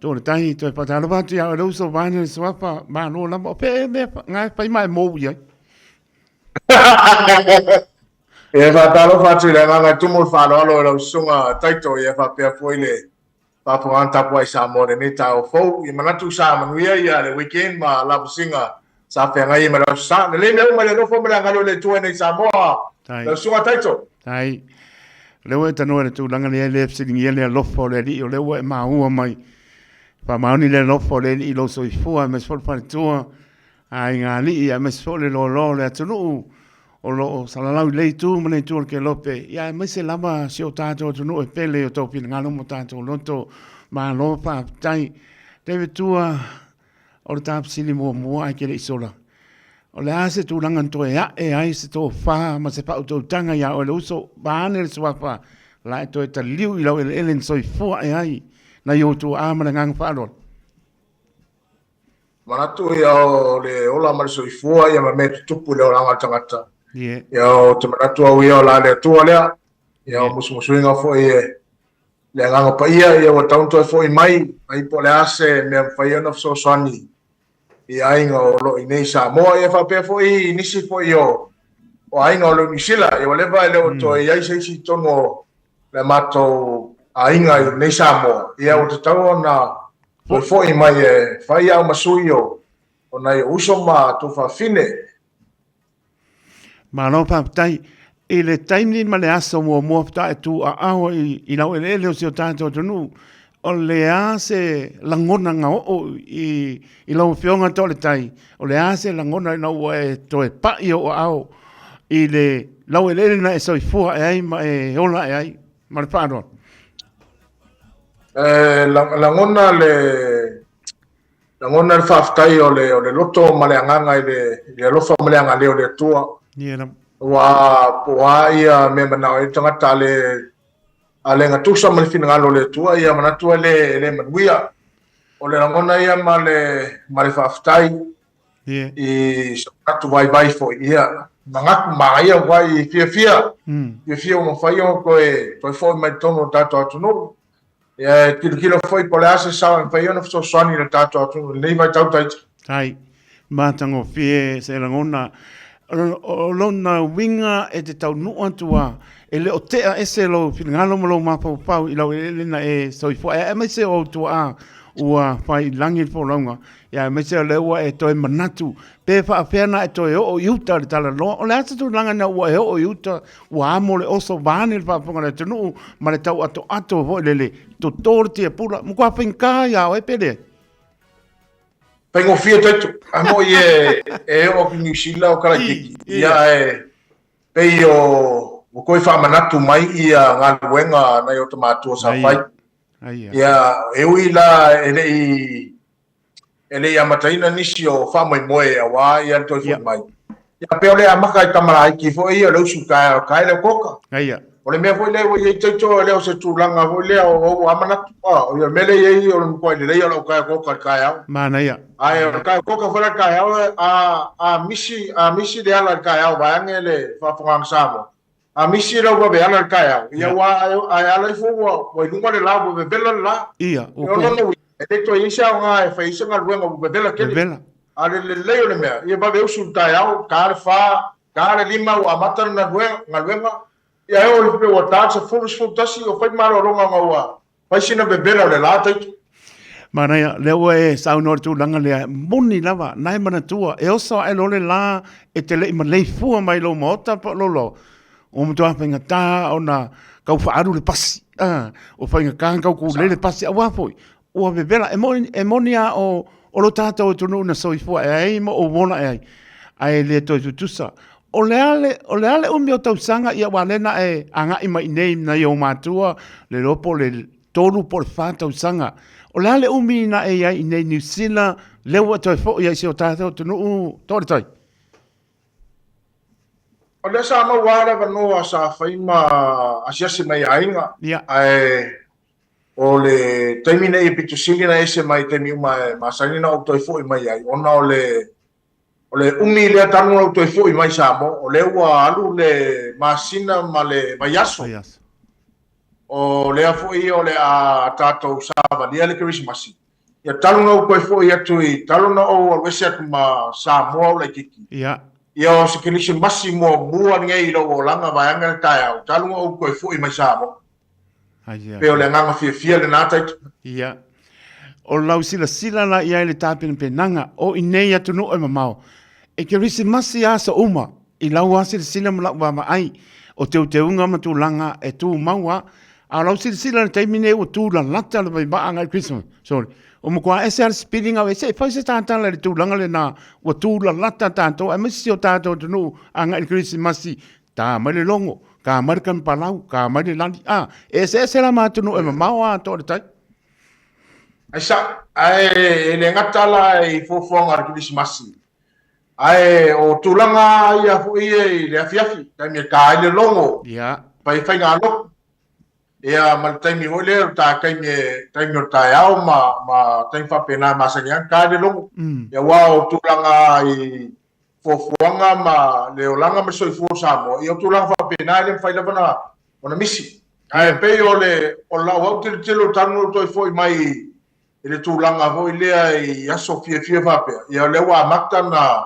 Toletai, toe faatalofa atu ia oe le uso vaeane le suafa, malo lava. O fea ea mea nga e fai ma e mou i ai? E faatalofa atu i le agaga e tumu le faaaloalo i lau susuga Taito, ia faapea foi le faafofogaaga tapuai Samoa i lenei taeao fou. Ia manatu sa manuia ia le weekend ma lavasiga sa feagai ai ma le Aso Sa. Lelei mea uma i le alofa ma le agalelei o le Atua i nei Samoa. Lau susuga Taito. Tai. O lea ua e tanoa i le tulaga lea e le fesiligia le alofa o le Alii, o lea ua e maua mai. Faamaoni le alofa o le Alii i lou soifua, aemaise foi le faletua, aiga alii, aemaise foi le loaloa o le atunuu o lo o salalau i lea itu ma lea itu o le kelope, ia aemaise lava si o tatou atunuu e pele i o tou finagalo ma o tatou loto. Malo faafetai. David Tua, o le ta fesili muamua ae ke le i sola. O le a se tulaga na toe ae ai se tofa ma se faautautaga iā oe le uso, vaeane le suafa, la e toe taliu i lau eleele na soifua ae ai nai ou tuaa ma le agaga faaaloalo. Manatu ia o le ola ma le soifua ia ma mea tutupu i le olaga o le tagata. Yeah. Ia o te manatu au ia o la le Atua lea. Ia o musumusuiga foi e le agaga paia ia ua tatau ona toe foi mai ai po o le a se mea mafai ona fesoasoani i aiga o lo o i inei i Samoa ia faapea foi i nisi foi o o aiga o lo o i Niu Sila ia ua leva e le o toe i ai se isi i totonu o le matou aiga i inei Samoa ia ua tatau ona toe foi mai e fai au ma sui o o nai uso ma tuafafine. Malo faafetai. I le taimi ma le aso muamua faatoa e tuuaao i laueleele o si o tatou atunuu, o le a se lagona na oo i lau Afioga Toaletai, o le a se lagona ina ua e toe pai ou aao i le laueleele na e soifua ae ai ma e ola ae ai? Ma le faaaloalo. E lagona le Lagona le faafetai o le, o le loto ma le agaga i le, i le alofa ma le agalelei o le Atua. Yeah. Ua po o a ia mea manao ai le tagata a le, a le gatusa ma le finagalo o le Atua, ia manatu e le, e le manuia. O le lagona ia ma le, ma le faafetai yeah. i se manatu vaivai foi. Ia, manatu manaia ua i fiafia, fiafia ua mafai ona toe, toe foi mai totonu o le tatou atunuu. Ia e tilotilo foi po o le a se sao e mafai ona fesoasoani i le tatou atunuu i lenei vaitau Taito. Tai, matagofie se lagona. O lona uiga e te taunuu atu a, e le o tea ese lou finagalo ma lou mafaufau i lau eleele na e soifua ai, aemaise o ou tuaa ua fai i lagi le folauga, ia aemaise o lea ua e toe manatu pe faapefea ona e toe oo i uta i le talanoa. O le a se tulaga ina ua e oo i uta, ua amo le oso vaeane le faafofoga a le atunuu ma le tauatoato foi lele, toto le tiapula, matua faigata ia oe pe leai? Faigofie Taito, a moi e, e oo atu i Niu Sila o kalaitiki, ia ae pei o ua toe faamanatu mai ia galuega a nai o ta matua sa fai. Ia, e ui la e le i e le i amataina nisi o faamoemoe aua ia le toe foi mai. Ia pei o le amata i tamalaiti foi ia o le usu taeao tae le okoka. Aia. O le mea foi lea ua i ai Taito e le o se tulaga foi lea o ou amanatu. Ah, o le mea lea e i ai o le matuai lelei o lau tae okoka i le taeao. Manaia. Ae o le tae okoka foi la i le taeao a a misi a misi le ala i le taeao vaeane le faafofogaaga Samoa. A misi lau vaveala i le taeao, ia ua ae ala ifo ua, ua i luga le la, ua vevela le la. Ia, ua ko. Lona uiga, e le toe i ai se aoga e fai ai se galuega ua vevela tele. Vevela. A le lelei o le mea, ia vave usu i le taeao, ta le fa, ta le lima ua amata le galuega, galuega. Ia e oo i le ua ta le 10, 11, ua fai malologa ona ua Fai sina vevela o le la Taito. Manaia, lea ua e saunoa i le tulaga lea, moni lava, na e manatua, e oso ae loa le la e te le i maleifua mai i lou maota po o lou loa, ua matua faigata ona tau faaalu le pasi, a, ua faigata ona tau tulei le pasi, aua foi, ua vevela. E moni, e moni lava o, o lo tatou atunuu na soifua ae ai ma ou ola ae ai, ae le toe tutusa. O le a le, o le a le umi o tausaga, ia aua o lea na e agai mai i inei nai ou matua, le iloa po o le 3 po o le 4 tausaga. O le a le umi na e i ai i inei i Niu Sila, lea ua e toe foi ai i si o tatou atunuu, Toaletai? O lea sa maua lava le avanoa sa fai ma asiasi mai i aiga, Ia. ae o le taimi nei e pito sili ona ese mai taimi uma e masani ona ou toe foi mai ai, ona o le O le umi lea talu ona ou toe foi mai i Samoa, o lea ua alu le masina ma le vaiaso. O lea foi o le a tatou savalia le Kerisimasi. Ia talu ona ou toe foi atu i, talu ona ou alu ese atu ma Samoa ou laitiiti. Ia. Ia o se Kerisimasi muamua lenei i lou olaga vaeane le taeao, talu ona ou toe foi mai Samoa. Ai, Pei o le agaga fiafia lena Taito. Ia. O lau silasila la i ai i le tapenapenaga o i nei atunuu e mamao, e Kerisimasi aso uma i lau lava silasila ma lau vaavaai, o teuteuga ma tulaga e tumau lava. A o lau silasila i le taimi lenei ua tulalata le vaivaa agai i le Christmas, sorry, ua matua ese lava le sipiliga, se i fai se tatala i le tulaga lena ua tulalata tatou aemaise si o tatou atunuu agai i le Kerisimasi, ta mai le logo, ta mai le kanipalau, ta mai le lali, a, e eseese la ma atunuu e mamao a atoa le tai. Ai sao, ae e le gata la i fuafuaga o le Kerisimasi, ae o tulaga ia foi ia i le afiafi, taimi e ta ai le logo, Ia. fai faigalotu, ia ma le taimi foi lea o le ta taimi e taimi o le taeao ma ma taimi faapena e masani ai ona ta ai le logo. Ia aua o tulaga i fuafuaga ma le olaga ma le soifua o Samoa, ia o tulaga faapena e le mafai lava ona ona misi. Ae pei o le o lau au tilotilo talu ona ou toe foi mai i le tulaga foi lea i aso fiafia faapea, ia o lea ua amata ona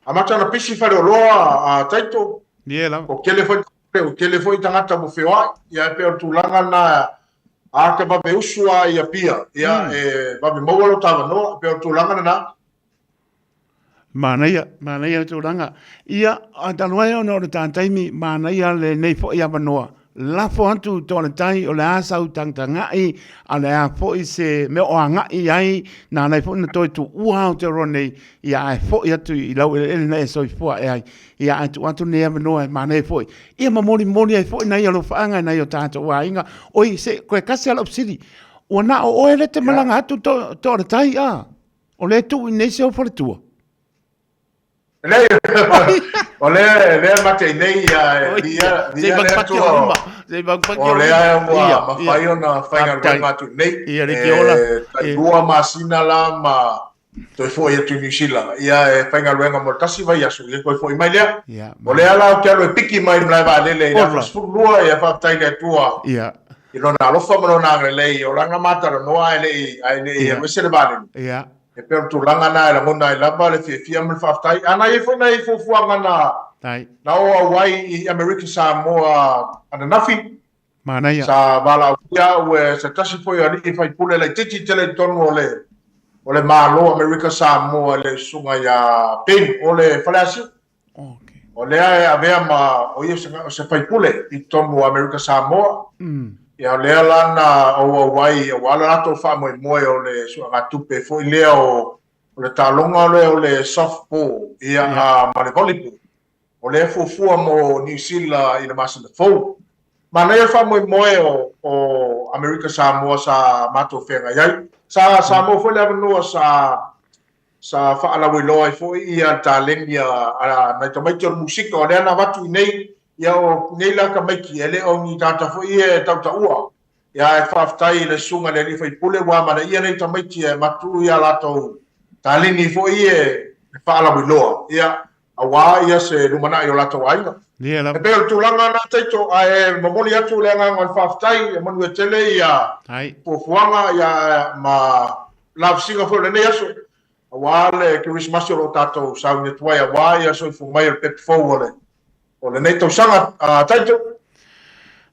amata ona pisi faleoloa a Taito. Ia lava. Ua tele foi ua tele foi tagata ua feoai, ia e pei o le tulaga lena a ta vave usu lava i Apia, ia e vave maua lota avanoa, e pei o le tulaga lena. Manaia, manaia le tulaga. Ia, a talu ai ona o le ta taimi, manaia lenei foi avanoa. Lafo atu i Toaletai o le a sau tagatagai, a o le a foi se mea o agai i ai, na ala ai foi ona toe tuua Aotearoa nei, ia ae foi atu i lau eleele na e soifua ae ai. Ia ae tuu atu lenei avanoa e manaia foi. Ia ma molimoli ai foi nai alofaaga i nai o tatou aiga. Oi, se, toe tasi lava lau fesili. Ua na o oe lea e te malaga atu Toaletai, a? O lea e tuu i nei si ou faletua. Leai, o lea, lea ma te i nei, ia, via, via le Atua. O lea ua mafai ona faigaluega atu i nei. Ia, le te ola. E tai 2 masina la ma toe foi atu i Niu Sila. Ia, e faigaluega mo le tasi vaiaso, ia toe foi mai lea. O lea la ou te alu e piki mai i le malae vaalele i le aso 12, ia faafetai i le Atua. I lona alofa ma lona agalelei, o lana matalanoa ae le i, ae le i alu ese le vaalele. Ia. E pei o le tulaga lena e lagona ai lava le fiafia ma le faafetai. A na i ai foi nai fuafuaga na, Tai. na oo au ai i Amerika Samoa ananafi. Manaia. Sa valaaulia au e se tasi foi o alii faipule laitiiti tele i totonu o le, o le Malo Amerika Samoa le susuga ia Ben o le Faleasiu. Okay. O lea e avea ma o ia o se faipule i totonu o Amerika Samoa. Ia o lea la na auau ai aua le latou faamoemoe o le suegatupe foi lea o o le taaloga lea o le softball ia yeah. ma le volleyball. O lea e fuafua mo Niu Sila i le masina fou. Manaia le faamoemoe o, o Amerika Samoa sa matou feagai ai. Sa, sa maua foi le avanoa sa Sa faalauiloa ai foi ia le taleni a nai tamaiti o le musika, o lea na avatu i nei, ia o nei la tamaiti, e le o ni tagata foi ia e tautaua. Ia ae faafetai i le susuga i le alii faipule ua amanaia nei tamaiti e avatu ia latou taleni foi ia e faalauiloa, ia aua ia se lumanai o latou aiga. Ia E pei o le tulaga lena Taito, ae momoli atu le agaga o le faafetai, e manuia tele ia fuafuaga ia ma lavasiga foi o lenei aso, aua le Kerisimasi o lo o tatou sauni atu ai, aua ia soifua mai o le pepa fou o le o lenei tausaga. Taito.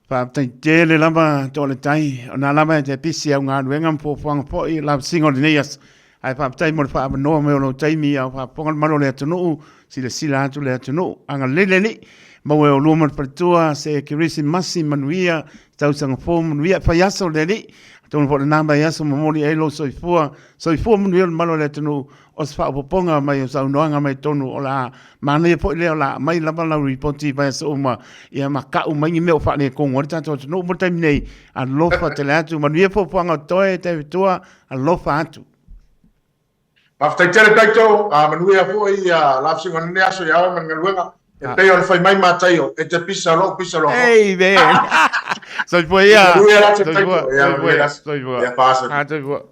Faafetai tele lava Toaletai, o na lava e te pisi au galuega ma fuafuaga foi lavasiga o lenei aso. Ae faafetai mo le faaavanoa mai o lou taimi a o faafofoga le malu o le atunuu, silasila atu le atunuu. Agalelei le Alii, maua e oulua ma le faletua se Kerisimasi manuia, tausaga fou manuia, fai aso le Alii. Atonu foi o lena vaiaso momoli ai lou soifua, soifua manuia le malu o le atunuu, o se faaopoopoga mai o saunoaga mai totonu o le a manaia foi lea o le a aumai lava lau lipoti i vaiaso uma, ia ma tau mai ni mea o faaletonu ai le tatou atunuu mo le taimi nei. Alofa tele atu, manuia fuafuaga o totoe, Taifetua, alofa atu. Faafetai tele Taito, a manuia foi ia lavasiga o lenei aso ia oe ma le galuega. E pei ona fai mai Mataio, e te pisa lou pisa loa. Amen. Soifua ia. Manuia la te Taito. Soifua. Soifua. Ia faasa. Soifua.